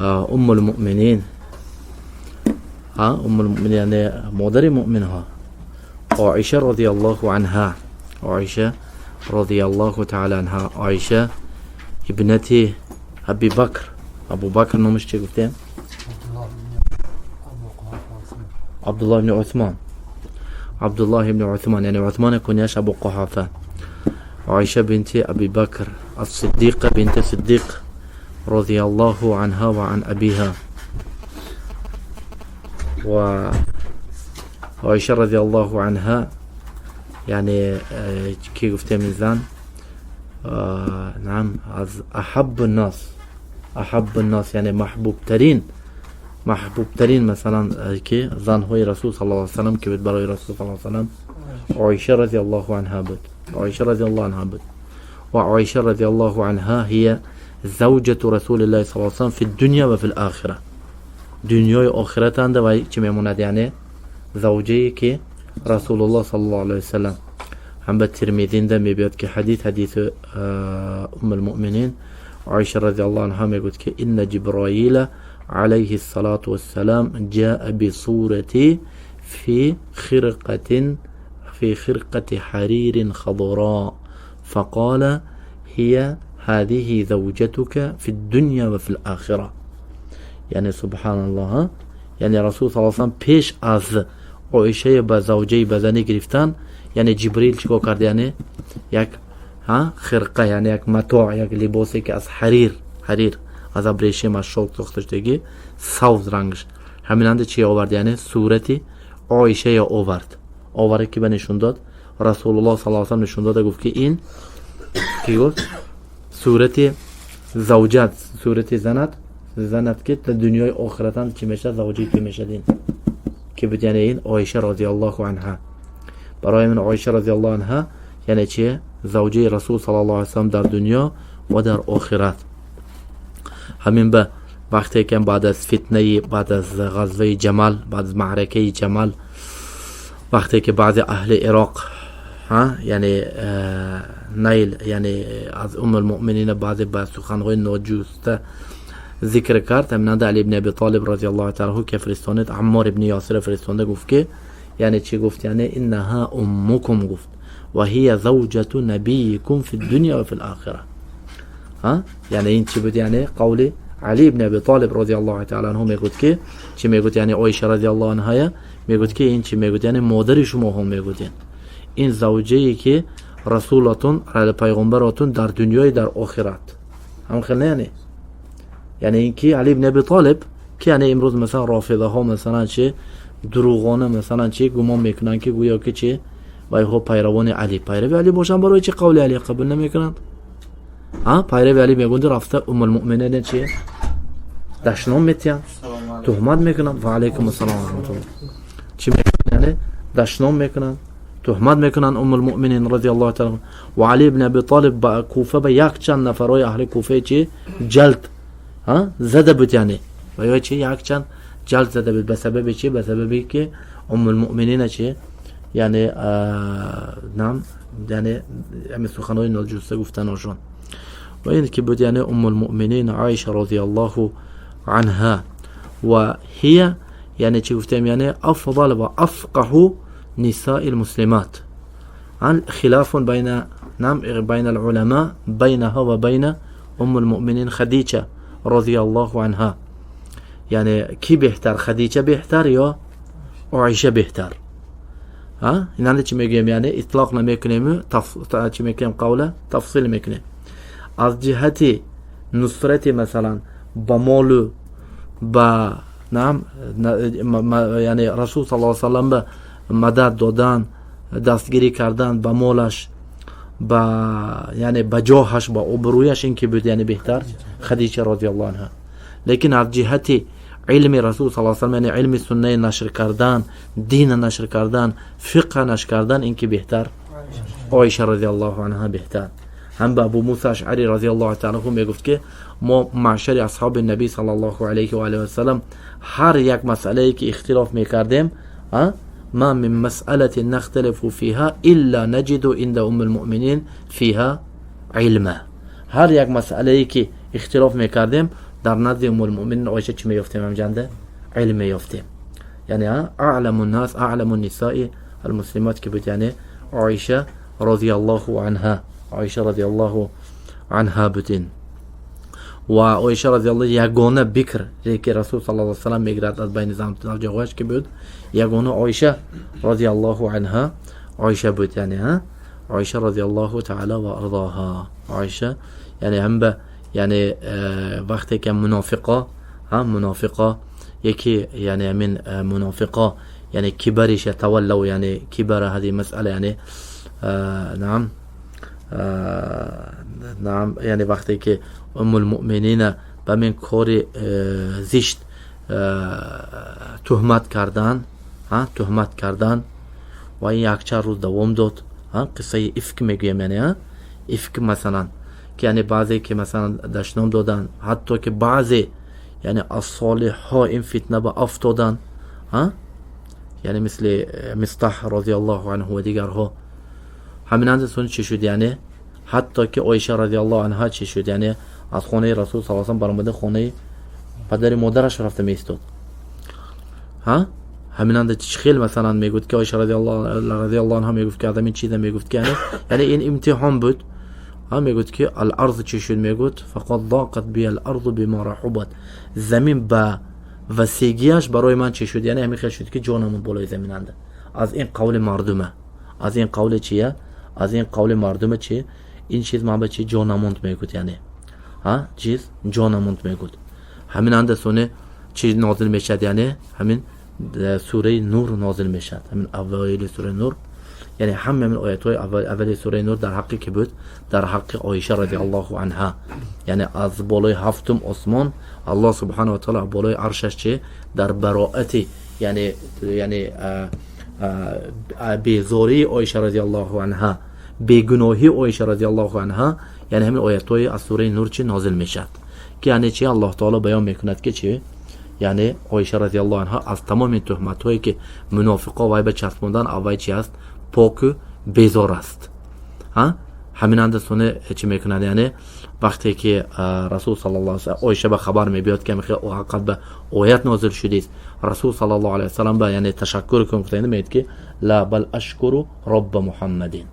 ام المؤمنین، ام المؤمنین یعنی مادر مؤمن ها، عایشه رضی الله عنها، عایشه رضی الله تعالی عنها، عایشه ابنت ابی بکر. ابو بکر نامش چی گفتیم؟ عبدالله بن عثمان. عبدالله بن عثمان یعنی عثمان کنیش ابو قحافه. عایشه بنت ابی بکر الصدیقه بنت صدیق رضی الله عنها و عن ابیها. و عایشه رضی الله عنها یعنی کی گفته این زن؟ نعم، از احب الناس، احب الناس یعنی محبوب ترین، محبوب ترین مثلا که زنهای رسول صلی الله علیه وسلم که بود برای رسول صلی الله علیه وسلم عایشه رضی الله عنها بود. عایشه رضی الله عنها بود. و عایشه رضی الله عنها هي زوجة رسول الله صلی الله علیه وسلم في الدنيا و في الآخرة. دنیای آخرت انده و چی میموند؟ یعنی زوجه که رسول الله صلی الله علیه وسلم. هم به ترمذی ده میبیاد که حدیث حدیث ام المؤمنین عایشه رضی الله عنها میگوید که ان جبرائیل عليه الصلاة والسلام جاء بصورتي في خرقة، في خرقة حرير خضراء، فقال هي هذه زوجتك في الدنيا وفي الآخرة. یعنی سبحان الله، یعنی رسول صلی الله علیه وسلم پیش از عایشه به زوجه به زنی گرفتن، یعنی جبریل چیکار کرد؟ یعنی یک ها خرقه، یعنی یک متاع، یک لباسی که از حریر، حریر از ابریشم، از شوک ساخته شدگی، سبز رنگش، همینند چی آورد؟ یعنی صورتی عایشه آورد، آورد که به نشون داد رسول الله صلی الله علیه وسلم، نشون داد، گفت که این کی گفت؟ صورت زوجت، صورت زنت، زنت که در دنیای آخرت هم چی میشه؟ زوجی که میشه این که بود، یعنی این عایشه رضی الله عنها. برای من عایشه رضی الله عنها یعنی چیه؟ زوجه رسول صلی الله علیه وسلم در دنیا و در آخرت. همین به وقتی که بعد از فتنه، بعد از غزوه جمل، بعد از معرکه جمل، وقتی که بعض اهل عراق ها یعنی نیل، یعنی از ام المؤمنین بعض به سخنهای ناجوسته ذکر کرد، همینند علی ابن ابی طالب رضی الله تعالی عنه که فرستاند، عمار ابن یاسر فرستانده، گفت که یعنی چی گفت؟ یعنی انها امکم گفت و هي زوجة نبيكم في الدنيا وفي الآخرة. ها یعنی این چی بود؟ یعنی قول علی ابن ابی طالب رضی الله تعالی عنه میگفت که چی میگفت؟ یعنی عایشه رضی الله عنها میگفت که این چی میگفت؟ یعنی مادر شما هم میگفتین، این زوجه ای که رسولتون، پیغمبراتون در دنیای در آخرت هم خیلی. یعنی این که علی ابن ابی طالب که یعنی امروز مثلا رافضه ها مثلا چه دروغانه مثلا چه گمان میکنن که گویا که چه وای ها پیروان علی، پیرو علی باشن، برای چه قول علی قبول نمیکنند؟ ها پیرو علی میگوند رفته ام المؤمنین چه دشنام میتیان، تهمت میکنن. و علیکم السلام و رحمت الله. چی میکنن؟ یعنی دشنام میکنن، تهمت میکنن ام المؤمنین رضی الله تعالی. و علی ابن ابی طالب با کوفه به یک چند نفرای اهل کوفه چی جلد ها زده بود، یعنی و یا چی یک چند جلد زده بود. به سبب چی؟ به سبب که ام المؤمنین چی یعنی نعم، یعنی همین سخنهای ناجوسته گفتن آشان. و این که بود، یعنی ام المؤمنین عایشه رضی الله عنها و هي یعنی چی گفتیم؟ یعنی افضل و افقه نساء المسلمات، عن خلاف بين نعم بين العلماء بينها وبين ام المؤمنين خديجة رضي الله عنها. یعنی کی بهتر؟ خدیجه بهتر یا عایشه بهتر؟ ها اینا چی میگیم؟ یعنی اطلاق نمیکنیم، چی میکنیم؟ قوله تفصیل میکنیم. از جهت نصرت مثلا با مال، با نعم، یعنی رسول صلی الله علیه وسلم به مدد دادن، دستگیری کردن به مالش، با یعنی به جاهش، با آبرویش، این که بود یعنی بهتر خدیجه رضی الله عنها. لیکن از جهت علم رسول صلی الله علیه وسلم، یعنی علم سنه نشر کردن، دین نشر کردن، فقه نشر کردن، این که بهتر عایشه رضی الله عنها بهتر. هم به ابو موسی اشعری رضی الله تعالی عنه میگفت که ما معشر اصحاب النبی صلی الله علیه و آله و سلم هر یک مسئله که اختلاف میکردیم، ما من مسألة نختلف فيها إلا نجد عند أم المؤمنين فيها علما. هر یک مسئله که اختلاف میکردیم، Дар назди Уммулмуъминин Оиша чӣ меёфтем? Ҳамҷанда илм меёфтем. Яъне аъламу нас, аъламу нисои алмуслимот ки буд, яъне Оиша розиаллоҳу анҳа, Оиша розиаллоҳу анҳа будин. Ва Оиша розиаллоҳ ягона бикр, ки Расул саллаллоҳу алайҳи васаллам мегирад аз байни завҷаҳояш ки буд, ягона Оиша розиаллоҳу анҳа, Оиша буд. Яъне Оиша розиаллоҳу таала ва арзоҳа. Оиша яъне ҳам ба яъне вақте ки мунофиқо, мунофиқо яке, яъне ҳамин мунофиқо, яъне кибариша таваллав, яъне кибара ҳади масъала, яъне наам, наам, яъне вақте ки Уммулмуъминина ба мин кори зишт туҳмат кардан, туҳмат кардан ва ин якчанд рӯз давом дод. Қиссаи ифк мегӯям, яъне ифк, масалан, ки яъне баъзе ки масалан дашном доданд, ҳатто ки баъзе яъне аз солиҳҳо ин фитна ба афтоданд, яъне мисли Мистаҳ розиаллоҳу анҳу ва дигарҳо. Ҳаминанд сон чӣ шуд? Яъне ҳатто ки Оиша розиаллоҳу анҳа чӣ шуд? Яъне аз хонаи Расул саллаллоҳу алайҳи баромада, хонаи падари модараш рафта меистод. Ҳаминанда чӣ хел масалан мегуфт, ки Оиша розиаллоҳу анҳа мегуфт, ки аз ҳамин чиза мегуфт, ки яъне ин имтиҳон буд. Мегуфт, ки аларз чӣ шуд? Мегуфт: фақад доқат би аларзу бима раҳубат. Замин ба васегиаш барои ман чӣ шуд? Яъне ҳамин хел шуд, ки ҷо намонд болои заминанда аз ин қавли мардума, аз ин қавли чия, аз ин қавли мардума чи ин чиз ман ба чи ҷо намонд, мегуфт. Яъне чиз ҷо намонд, мегуфт. Ҳаминанда соне чи нозил мешавад? Яъне ҳамин сураи Нур нозил мешавад, ҳамин аввали сураи Нур. Яъне ҳама ҳамин оятҳои аввали сураи Нур дар ҳаққи ки буд? Дар ҳаққи Оиша розиаллоҳу анҳа. Яъне аз болои ҳафтум осмон Аллоҳ субҳанаҳу ва таала болои аршаш чи дар бароати, яъне безории Оиша розиаллоҳу анҳа, бегуноҳии Оиша розиаллоҳу анҳа, яъне ҳамин оятҳои аз сураи Нур чи нозил мешавад, ки яъне чи Аллоҳ таоло баён мекунад, ки чи яъне Оиша розиаллоҳу анҳа аз тамоми туҳматҳое, ки мунофиқо вай ба часпондан, аввай чи аст? Поку безор аст. Ҳаминанда соне чӣ мекунад? Яъне вақте ки Расул саллаллоҳу Оиша ба хабар мебиёд, ки ҳақиқат ба оят нозил шудист, Расул саллаллоҳу алайҳи васаллам ба яъне ташаккур кун гуфта, мегӯяд, ки ла бал ашкуру робба Муҳаммадин.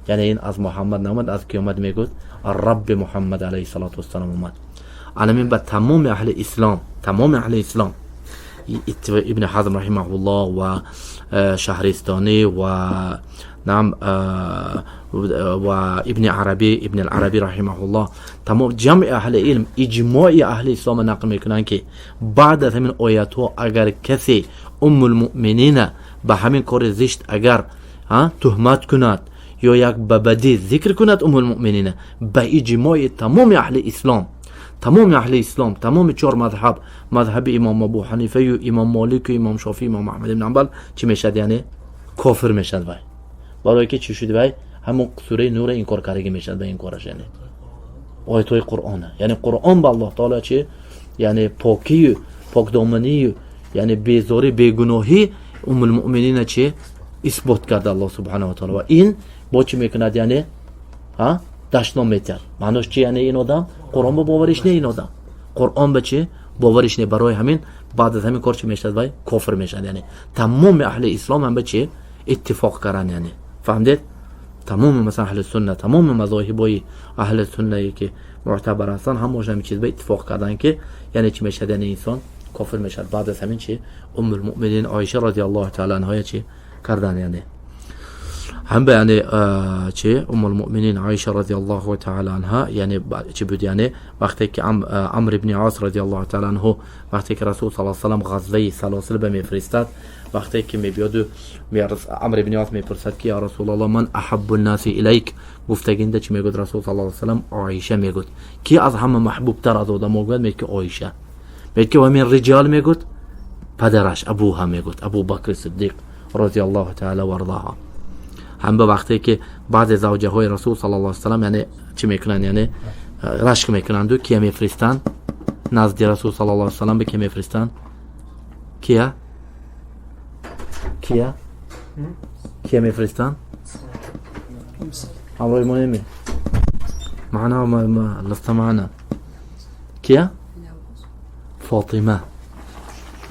Яъне ин аз Муҳаммад наомад, аз ки омад? Мегӯяд, Рабби Муҳаммад алайҳи салоту вассалам омад. Анамин ба тамоми аҳли ислом, тамоми аҳли ислом, Ибни Ҳазм раҳимаҳуллоҳ ва Шаҳристонӣ ва наам ва Ибни Арабӣ, Ибни Арабӣ раҳимаҳуллоҳ, тамом ҷамъи аҳли илм иҷмои аҳли ислома нақл мекунанд, ки баъд аз ҳамин оятҳо агар касе Уммулмуъминина ба ҳамин кори зишт агар туҳмат кунад ё як ба бадӣ зикр кунад Уммулмуъминина, ба иҷмои тамоми аҳли ислом, тамоми аҳли ислом, тамоми чор мазҳаб, мазҳаби имом Абу Ҳанифаю имом Молику имом Шофӣ, имом Аҳмад ибн Ҳанбал, чӣ мешавад? Яъне кофир мешавад вай. Барое ки чӣ шуд? Вай ҳамон сураи Нура инкор кардагӣ мешавад ба ин кораш, яъне оятҳои Қуръона. Яъне Қуръон ба Аллоҳ таоло чи яъне покию покдоманию яъне безорӣ, бегуноҳӣ Уммулмуъминина чи исбот карда Аллоҳ субҳанаҳу ва таоло. Ва ин бо чӣ мекунад? Яъне дашном метиҳад. Маънош чи? Яъне ин одам Қуръон ба бовариш не, ин одам Қуръон ба чи бовариш не. Барои ҳамин баъд аз ҳамин кор чӣ мешавад? Вай кофир мешавад. Яъне тамоми аҳли ислом ҳам ба чи иттифоқ кардан. Яъне фаҳмдед, тамоми масалан аҳли сунна, тамоми мазоҳибои аҳли суннае, ки мӯътабар ҳастанд, ҳамааш ҳамин чиз ба иттифоқ кардан, ки яъне чӣ мешавад? Яъне инсон кофир мешавад баъд аз ҳамин чи Уммулмуъминин Оиша розиаллоҳу таала анҳоя чи кардан. Яъне ҳам ба яъне чи Уммулмуъминин Оиша розиаллоҳу таала анҳа яъне чӣ буд? Яъне вақте ки Амр ибни Ос розиаллоҳу таала анҳу, вақте ки Расул саллаллоҳу алайҳи васаллам ғазваи Салосил ба мефиристад, вақте ки мебиёду Амр ибни Ос мепурсад, ки я Расулаллоҳ, ман аҳаббу ннаси илайк? Гуфтагинда чӣ мегӯяд Расул саллаллоҳу алайҳи васаллам? Оиша мегӯяд. Ки аз ҳама маҳбубтар аз одамо гӯяд, мегӯяд, ки Оиша. Мегӯяд, ки ва мин риҷол? Мегӯяд, падараш, абуҳа мегӯяд, Абу Бакри Сиддиқ розиаллоҳу таала вардаҳа. Ҳам ба вақте ки баъзе завҷаҳои Расул саллаллоҳу алайҳи васаллам яъне чӣ мекунанд? Яъне рашк мекунанду кия мефиристанд назди Расул саллаллоҳу алайҳи васаллам? Ба кия мефиристанд? Кия, кия, кия мефиристанд? Ҳамроҳи мо неми маъна ласта маъна кия? فاطمه،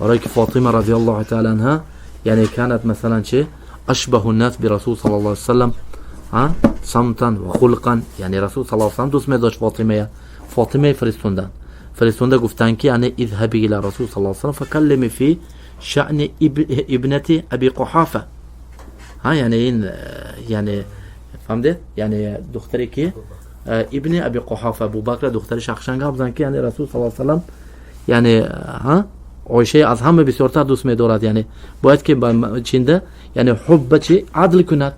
برای که فاطمه رضی الله تعالی عنها یعنی كانت مثلا چه اشبه الناس برسول صلی الله علیه وسلم ها صمتا و خلقا، یعنی رسول صلی الله علیه وسلم دوست می داشت فاطمه. فاطمه فرستوندن، فرستونده گفتن که یعنی اذهبي الى رسول صلی الله علیه وسلم فكلمي في شأن ابنة ابي قحافه. ها یعنی این یعنی فهمید، یعنی دختری که ابن ابی قحافه ابوبکر دخترش اخشنگ بزن که یعنی رسول صلی الله علیه وسلم یعنی ها عایشه از همه بسیارتر دوست می‌دارد، یعنی باید که چینده یعنی حب چی عدل کند.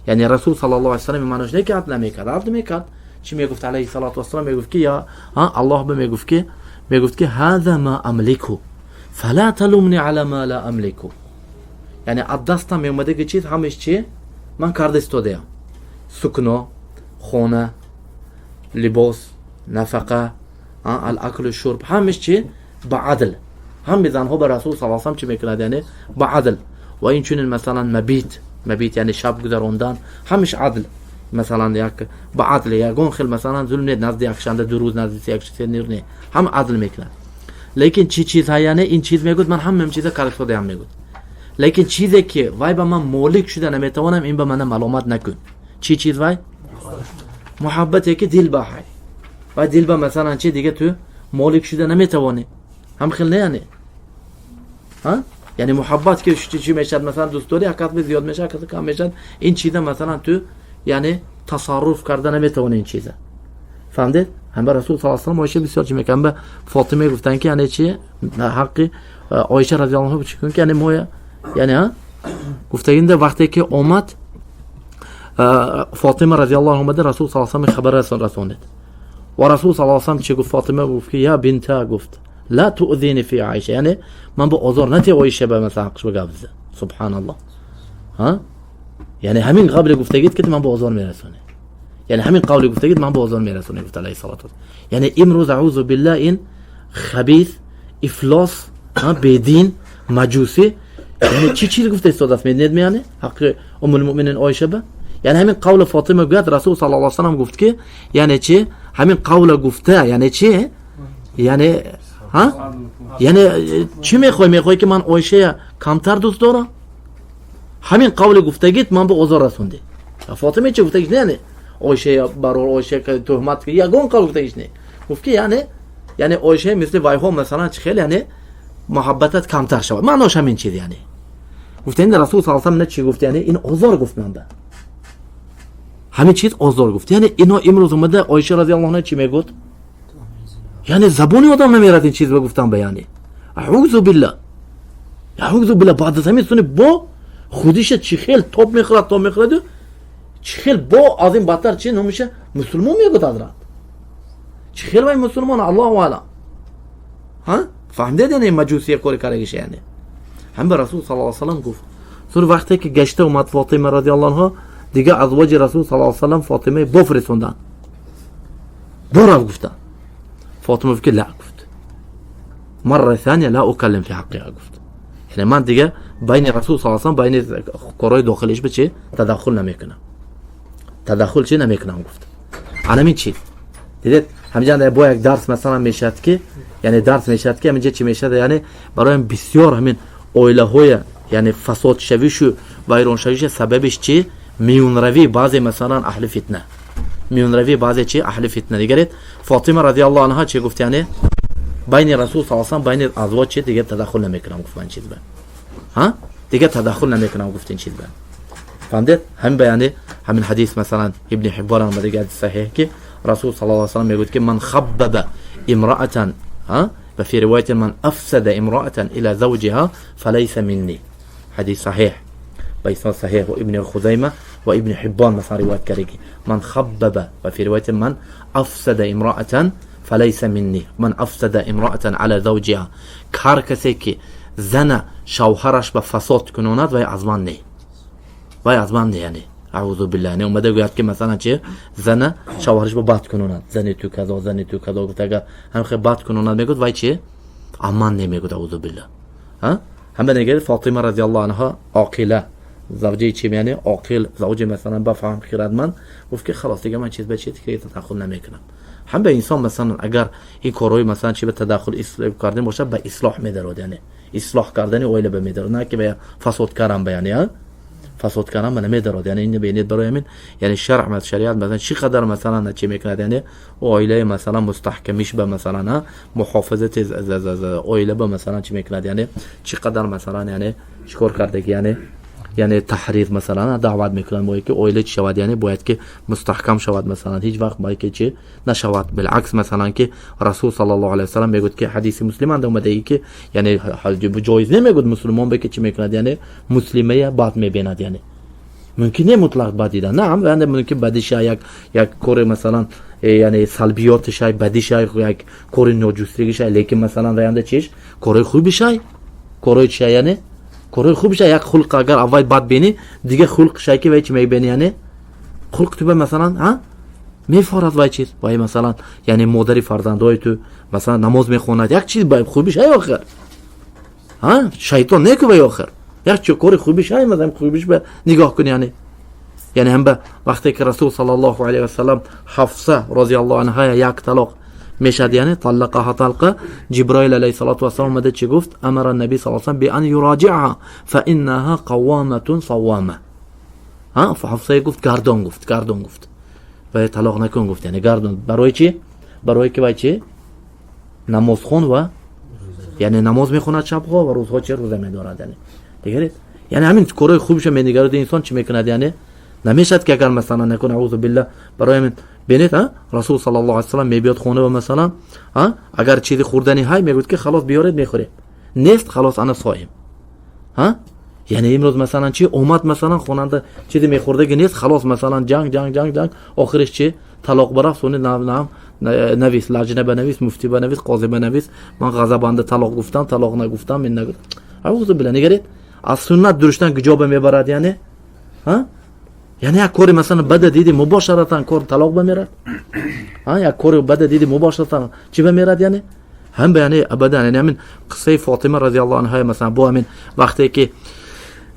یعنی رسول صلی الله علیه وسلم معناش نه که عدل نمیکرد، عدل میکرد. چی میگفت علیه الصلاه و السلام؟ میگفت که یا ها الله به میگفت که هذا ما املكه فلا تلومني على ما لا املكه. یعنی از دستم میومده که چیز همش چی من کرده استادیم، سکنا، خانه، لباس، نفقه، الاکل، شرب، همش چی با عدل. هم زنها به رسول صلی الله علیه و چی میکند؟ یعنی با عدل. و این چنین مثلا مبیت، مبیت یعنی شب گذراندن، همش عدل. مثلا یک با عدل یگون خیل مثلا ظلم نه، نزد یک شنده دو روز، نزد یک سه نه، هم عدل میکند. لیکن چی چیز یعنی این چیز میگوید من هم چیزا کار هم میگوید، لیکن چیزی که وای به من مالک شده نمیتوانم، این به من ملامت نکن. چی چیز؟ وای محبتی که دل به های وای دل به مثلا چی دیگه تو مالک شده نمیتوانی، هم خیلی نه یعنی ها یعنی محبت که چی میشد مثلا دوست داری اکاد به زیاد میشه اکاد کم میشد، این چیزا مثلا تو یعنی تصرف کرده نمیتوانی این چیزا. فهمید؟ هم به رسول صلی الله علیه و عایشه بسیار چی میکنن، به فاطمه گفتن که یعنی چی حقی عایشه رضی الله عنها چی کن که یعنی ما یعنی ها گفتگینده وقتی که اومد فاطمه رضی الله عنها رسول صلی الله علیه و خبر رسوند و رسول صلی الله علیه و چی گفت؟ فاطمه گفت که یا بنتا، گفت لا تؤذيني في عایشه، یعنی من با آزار نتی عایشه به مثلا حقش بگفت. سبحان الله. ها یعنی همین قبل گفتگید که من با آزار میرسونه، یعنی همین قول گفتگید من با آزار میرسونه، گفت علیه الصلاه والسلام. یعنی امروز اعوذ بالله این خبیث، افلاس، بیدین، مجوسی، یعنی چی چیز گفته استاد است میدونید میانه حق ام المؤمنین عایشه به یعنی همین قول فاطمه گفت رسول صلی الله علیه و سلم گفت که یعنی چی همین قول گفته یعنی چی یعنی ها یعنی چی میخوای؟ میخوای که من عایشه کمتر دوست دارم؟ همین قول گفتگیت من به آزار رسوندی. فاطمه چه گفتگیش نه، یعنی عایشه برای عایشه که تهمت که یگان قول گفتگیش نه، گفت که یعنی عایشه مثل وایها مثلا چه خیلی یعنی محبتت کمتر شود، معناش همین چیز. یعنی گفته این رسول صلی الله علیه و نه چی گفت؟ یعنی این آزار گفت، من به همین چیز آزار گفت. یعنی اینا امروز اومده عایشه رضی الله عنها چی میگفت؟ یعنی زبانی آدم نمیرد این چیز بگفتم به، یعنی اعوذ بالله، اعوذ بالله. بعد از همین سونی با خودش چی خیلی توپ میخورد، توپ میخورد چی خیلی با از این بدتر چی نمیشه مسلمان میگفت حضرت چی خیلی وای مسلمان الله اعلم. ها فهمیده یعنی مجوسی کار کرگیش. یعنی هم به رسول صلی الله علیه و سلم گفت سور وقتی که گشته اومد فاطمه رضی الله عنها دیگه ازواج رسول صلی الله علیه و سلم فاطمه بفرستوندن برو گفتن. فاطمه گفت که لا، گفت مره ثانیه لا اکلم في حقها. گفت یعنی من دیگه بین رسول صلی الله علیه و بین کارهای داخلیش به چه تدخل نمیکنم، تدخل چه نمیکنم. گفت همین چیز دیدید همینجا با یک درس مثلا میشد که یعنی درس میشد که همینجا چی میشد، یعنی برای بسیار همین оила های یعنی فساد شویش و ویران شویش سببش چی؟ میونروی بعضی مثلا اهل فتنه، میونروی بعضی چی اهل فتنه. دیگه فاطمه رضی الله عنها چی گفت؟ یعنی بین رسول صلی الله علیه و بین ازواج چی دیگه تدخل نمیکنم. گفت من چیز به ها دیگه تدخل نمیکنم. گفت این چیز به فهمید هم بیانه همین حدیث مثلا ابن حبان هم دیگه حدیث صحیح که رسول صلی الله علیه و سلم میگوید که من خبب امرأة ها و في رواية من أفسد امرأة إلى زوجها فليس مني. حديث صحيح بيسان صحيح وابن خزيمة وابن حبان مثلا رواية كريكي من خبب وفي رواية من أفسد امرأة فليس مني، من أفسد امرأة على زوجها هر کسی که زن شوهرش به فساد کناند وای از من نه، وای از من نه. یعنی اعوذ بالله. یعنی اومده گوید که مثلا چه زن شوهرش به بد کناند، زن تو کذا، زن تو کذا، گفت اگر هم خیلی بد کناند میگفت وای چه امان نمیگفت اعوذ بالله. ها هم نگه فاطمه رضی الله عنها عاقله زوجه چی یعنی عاقل زوجه مثلا بفهم خیردمند گفت که خلاص دیگه من چیز به چیز که تدخل نمیکنم. ҳам ба инсон масалан агар ин корҳои масалан чи ба тадаххул кардан бошад, ба ислоҳ медарод, яъне ислоҳ кардани оила ба медарод, на ки ба фасод кардан ба, яъне фасод кардан ба намедарод. Яъне ин бинед, барои ҳамин яъне шаръ, шариат масалан чӣ қадар масалан чӣ мекунад, яъне оилаи масалан мустаҳкамиш ба, масалан муҳофизати оила ба масалан чӣ мекунад, яъне чӣ қадар масалан яъне чӣ кор кардаги, яъне таҳрир масалан даъват мекунанд бояд ки оила чӣ шавад, яъне бояд ки мустаҳкам шавад, масалан ҳеҷ вақт бояд ки чӣ нашавад. Билакс, масалан ки Расул саллаллоҳу алайҳи васаллам мегӯяд ки ҳадиси Муслим анда омадаги ки яъне ҷоиз намегӯяд мусулмон бе ки чӣ мекунад, яъне муслимая бад мебинад, яъне мумкин не мутлақ бад дидан, на, яъне мумкин бадиша як кори масалан яъне салбиётишай, бадишай, як кори ноҷустигишай, лекин масалан раянда чиш корои хубишай, корои чишай, яъне корои хубиша. Як хулқ агар аввал бад бинӣ, дига хулқшай ки вай чи мебинӣ, яъне хулқ ту ба масалан а мефорад вай чиз, вай масалан яъне модари фарзандҳои ту масалан намоз мехонад, як чиз хубишай охир, а шайтон неку вай охир як кори хубишай, масалан хубиш ба нигоҳ кун. Яъне ҳам ба вақте ки Расул саллаллоҳу алайҳи васаллам Ҳафса розиаллоҳу анҳа як талоқ мешад, яъне таллақаҳа талқа, Ҷиброил алайҳиссалоту вассалом омада чӣ гуфт? Амара наби саллаллоҳу алайҳи васаллам би ан юроҷиаҳа фа иннаҳа қаввоматун саввома. Ҳафсае гуфт, гардон, гуфт, гардон, гуфт, вай талоқ накун, гуфт, яъне гардон. Барои чӣ? Барои ки вай чӣ намозхон ва яъне намоз мехонад шабҳо ва рӯзҳо чӣ рӯза медорад. Яъне дигаред, яъне ҳамин корои хубша менигарад инсон, чӣ мекунад, яъне намешад ки агар масалан накун, аузу билла. Барои ҳамин бинед, Расул саллаллоҳу алайҳи васаллам мебиёд хона ва масалан агар чизи хӯрдани ҳай, мегӯяд ки халос, биёред, мехӯрем, нест, халос, ана соим. Яъне имрӯз масалан чи омад, масалан хонанда чизи мехӯрдаги нест, халос, масалан ҷанг, ҷанг, ҷанг, ҷанг, охириш чи талоқ барафт. Сони навис, лаҷна банавис, муфтӣ банавис, қозӣ банавис, ман ғазабанда талоқ гуфтам, талоқ нагуфтам, мен нагуфтам, аузу билла. Нигаред, аз суннат дуруштан куҷо мебарад. Яъне яъне як кори масалан бада диди, мубошаратан кор талоқ ба мерад, як кори бада диди, мубошаратан чӣ ба мерад, яъне ҳам ба, яъне абадан. Яъне ҳамин қиссаи Фотима разиаллоҳу анҳа, масалан бо ҳамин вақте ки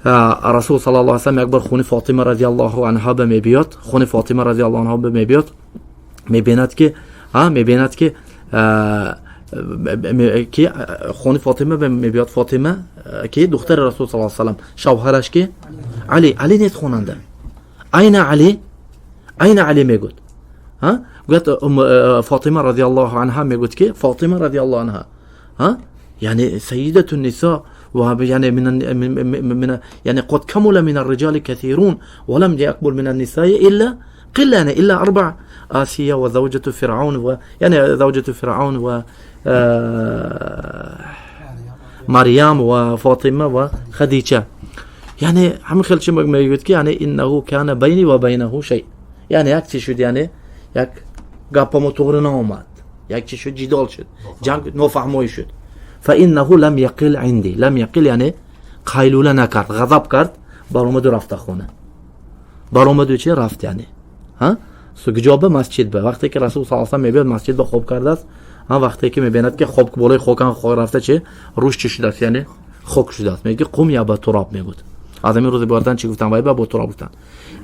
Расул саллаллоҳу алайҳи васаллам як бор хуни Фотима разиаллоҳу анҳа ба мебиёд, хуни Фотима разиаллоҳу анҳа ба мебиёд, мебинад ки хони Фотима ба мебиёд, Фотима ки духтари Расул саллаллоҳу алайҳи васаллам, шавҳараш ки Али, Али нест хонанда. Айна Али, айна Али мегӯд. Гӯяд Фотима разиаллоҳу анҳа, мегӯд ки Фотима разиаллоҳу анҳа, яъне сайидату нисо, يعني من يعني قد كمل من الرجال كثيرون ولم يكمل من النساء إلا قلة، يعني إلا أربع: آسيا وزوجة فرعون و يعني زوجة فرعون و مريم وفاطمة وخديجة. یعنی همین خیلی چی میگوید که یعنی انه کان بینی و بینه شیء، یعنی یک چی شد، یعنی یک گپ to'g'ri naomad، یک چی شد، جدال شد، جنگ، نافهمایی شد. فانه لم يقل عندي، لم يقل یعنی قیلوله نکرد، غضب کرد، برآمد و رفت خونه، برآمد و چه رفت، یعنی ها سو مسجد به وقتی که رسول صلی الله علیه و میبیاد مسجد به خوب کرده است، ها وقتی که میبیند که خوب بالای خوکان خو رفته، چه روش چه شده است، یعنی خوک شده است، میگه قم یا ابا تراب. میگوید از همین روز بردن چی گفتن؟ وای با تراب گفتن.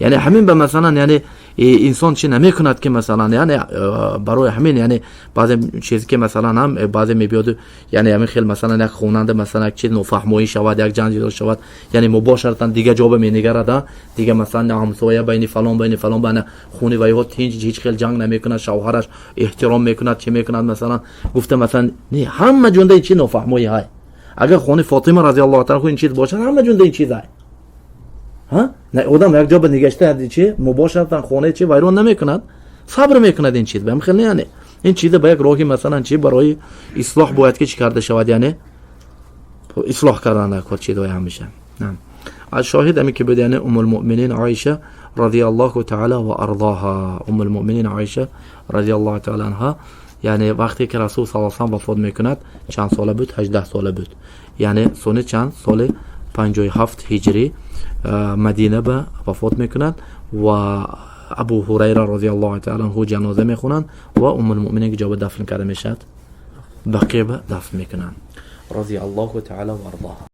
یعنی همین به مثلا یعنی انسان چی نمیکند که مثلا یعنی برای همین یعنی بعضی چیزی که مثلا هم بعضی میبیاد، یعنی همین خیلی مثلا یک خوننده مثلا یک چیز نفهمایی شود، یک جنجال شود، یعنی مباشرتا دیگه جواب مینگرد، دیگه مثلا همسایه بین فلان بین فلان بین خونه و یهو هیچ خیلی جنگ نمیکند، شوهرش احترام میکند، چه میکند، مثلا گفته مثلا نه، همه جونده چی نفهمایی های. اگر خونه فاطمه رضی الله تعالی این چیز باشد، همه جونده این چیز های. ها نه одам як ҷо ба нигашта чи мубошаратан хонаи чи вайрон намекунад, сабр мекунад. Ин чиз ба хел не, яъне ин чиза ба як роҳи масалан чи барои ислоҳ бояд ки чӣ карда шавад, яъне ислоҳ кардан дар кор чизҳои ҳамеша. Аз шоҳид ами ки буд, яъне Умулмуъминин Оиша радиаллоҳу таала ва арзоҳа, Умулмуъминин Оиша радиаллоҳу таала анҳа. Яъне вақте ки Расул саллаллоҳу алайҳи васаллам вафот мекунад, чанд сола буд? 18 сола буд. Яъне сони чанд соли 57 ҳиҷрӣ Мадина ба вафот мекунад ва Абу Ҳурайра розиаллоҳу таала анҳу ҷаноза мехонанд ва Умулмуъминин ки ҷоба дафн карда мешавад, Бақия ба дафн мекунанд, розиаллоҳу таала ва арзоҳа.